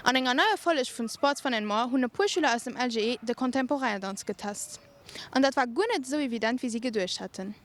An enger neier Folleg vun Sports Fun and More hunn e puer Schüler aus dem LGE de Contemporain-Danz getest. An dat war guer net esou evident wéi si geduecht haten.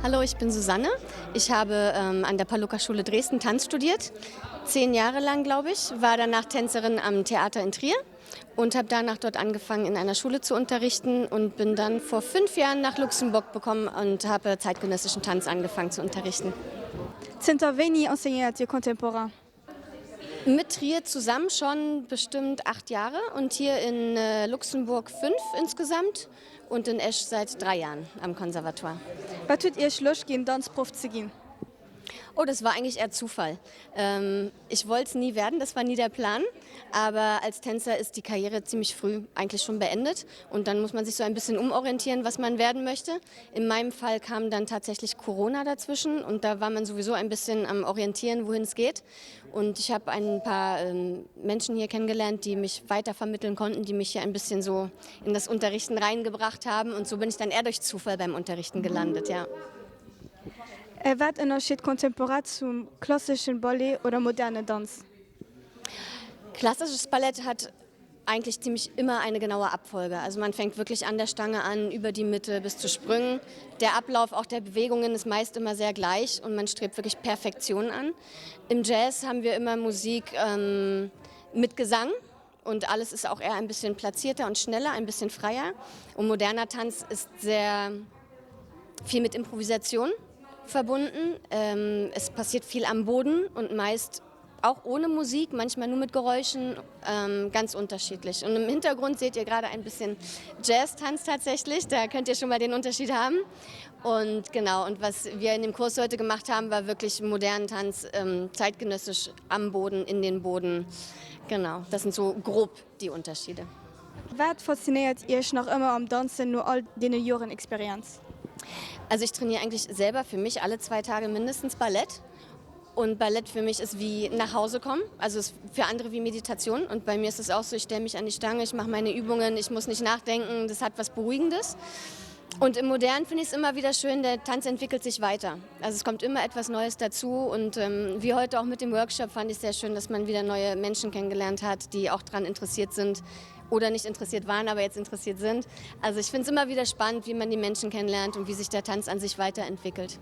Hallo, ich bin Susanne. Ich habe ähm, an der Paluca-Schule Dresden Tanz studiert. Zehn Jahre lang, glaube ich. War danach Tänzerin am Theater in Trier und habe danach dort angefangen, in einer Schule zu unterrichten und bin dann vor fünf Jahren nach Luxemburg bekommen und habe zeitgenössischen Tanz angefangen zu unterrichten. Zënter wéini enseignéiert Dir Contemporain? Mit Trier zusammen schon bestimmt acht Jahre und hier in Luxemburg fünf insgesamt und in Esch seit drei Jahren am Conservatoire. Wat huet Iech Loscht ginn, Danzproff ze ginn? Oh, das war eigentlich eher Zufall. Ähm, ich wollte es nie werden, das war nie der Plan. Aber als Tänzer ist die Karriere ziemlich früh eigentlich schon beendet und dann muss man sich so ein bisschen umorientieren, was man werden möchte. In meinem Fall kam dann tatsächlich Corona dazwischen und da war man sowieso ein bisschen am Orientieren, wohin es geht. Und ich habe ein paar ähm, Menschen hier kennengelernt, die mich weiter vermitteln konnten, die mich hier ein bisschen so in das Unterrichten reingebracht haben. Und so bin ich dann eher durch Zufall beim Unterrichten gelandet. Ja. Wat ënnerscheet Contemporain zum klasseschen Ballet oder moderne Danz? Klassisches Ballett hat eigentlich ziemlich immer eine genaue Abfolge. Also man fängt wirklich an der Stange an, über die Mitte bis zu Sprüngen. Der Ablauf auch der Bewegungen ist meist immer sehr gleich und man strebt wirklich Perfektion an. Im Jazz haben wir immer Musik ähm, mit Gesang und alles ist auch eher ein bisschen platzierter und schneller, ein bisschen freier. Und moderner Tanz ist sehr viel mit Improvisation verbunden. Ähm, es passiert viel am Boden und meist auch ohne Musik, manchmal nur mit Geräuschen, ähm, ganz unterschiedlich. Und im Hintergrund seht ihr gerade ein bisschen Jazz-Tanz tatsächlich, da könnt ihr schon mal den Unterschied haben. Und genau, und was wir in dem Kurs heute gemacht haben, war wirklich modernen Tanz, ähm, zeitgenössisch am Boden, in den Boden. Genau, das sind so grob die Unterschiede. Wat faszinéiert Iech nach ëmmer am Danzen no all deene Joren Experienz? Also ich trainiere eigentlich selber für mich alle zwei Tage mindestens Ballett. Und Ballett für mich ist wie nach Hause kommen, also ist für andere wie Meditation. Und bei mir ist es auch so, ich stelle mich an die Stange, ich mache meine Übungen, ich muss nicht nachdenken, das hat was Beruhigendes. Und im Modernen finde ich es immer wieder schön, der Tanz entwickelt sich weiter. Also es kommt immer etwas Neues dazu und ähm, wie heute auch mit dem Workshop fand ich sehr schön, dass man wieder neue Menschen kennengelernt hat, die auch daran interessiert sind oder nicht interessiert waren, aber jetzt interessiert sind. Also ich finde es immer wieder spannend, wie man die Menschen kennenlernt und wie sich der Tanz an sich weiterentwickelt.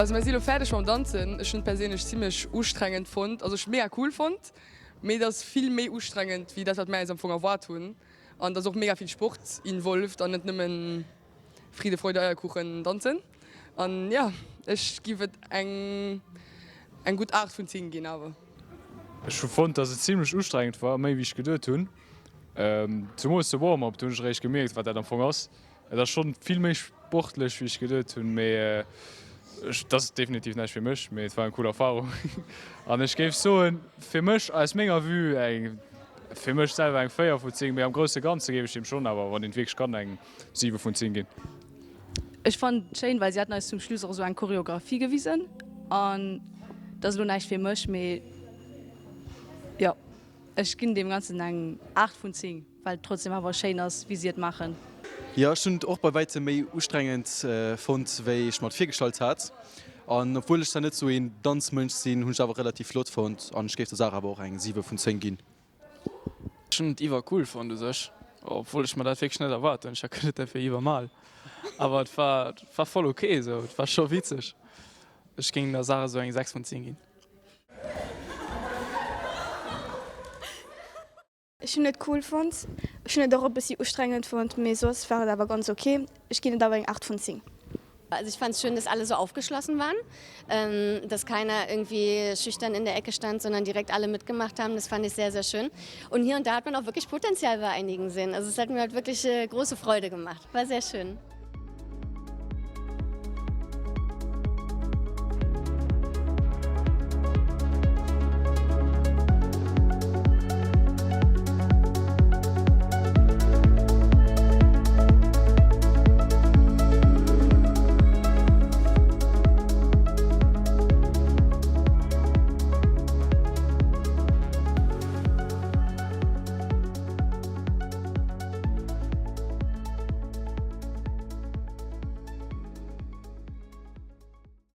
Also mir si lo fäerdeg mam Danzen. Ech hunn et perséinlech zimmlech ustrengend fonnt. Also ech hunn et mega cool fonnt, mee et ass vill méi ustrengend wéi dat wat mär eis am Fong erwaart hunn. An et ass och mega vill Sport involved an net nëmmen Friede, Freude, Eierkuchen danzen. An jo, ech giff et eng eng gutt 8 vun 10 ginn awer. Ech hu fonnt dass et zimlech ustrengend war, méi wéi ech geduet hunn. Zemools de Warm-up, do hunn ech eréischt gemierkt wat dat am Fong ass. Et ass schonn vill méi sportlech wéi ech geduet hunn, mee et ass definitiv näischt fir mech, mee et war eng cool Erfarung an ech géif soen fir mech aus menger Vue eng fir mech selwer eng 4 vu 10, mee am grousse Ganze géif ech deem schonn awer wann een et wierklech kann eng 7 vun 10 ginn. Ech fannen et schéin, well si haten eis zum Schluss och esou eng Choreographie gewisen an dat ass elo näischt fir mech, mee jo. Ech ginn deem Ganzen eng 8 vun 10, well et trotzdem awer schéin ass, wéi si et maachen. Jo, ech hunn et och bei wäitem méi ustrengend fonnt wéi ech mer et virgestallt hat. An obwuel ech zwar net sou een Danzmënsch sinn, hunn ech et awer relativ flott fonnt an ech géif der Saach awer och eng 7 vun 10 ginn. Ech hunn et iwwercool fonnt u sech, obwuel ech mer dat wierklech net erwaart hunn. Ech hat geduet dat wier iwwermal, awer et war war voll ok esou, et war scho witzeg. Ech géing der Saach esou eng 6 vun 10 ginn. Ech hunn et cool fonnt. Ech hunn et och e bëssi ustrengend fonnt, mee soss war et awer ganz ok. Ech ginn et awer eng 8 vun 10. Also ich fand's schön, dass alle so aufgeschlossen waren, dass keiner irgendwie schüchtern in der Ecke stand, sondern direkt alle mitgemacht haben. Das fand ich sehr, sehr schön. Und hier und da hat man auch wirklich Potenzial bei einigen gesehen. Also es hat mir halt wirklich große Freude gemacht. War sehr schön.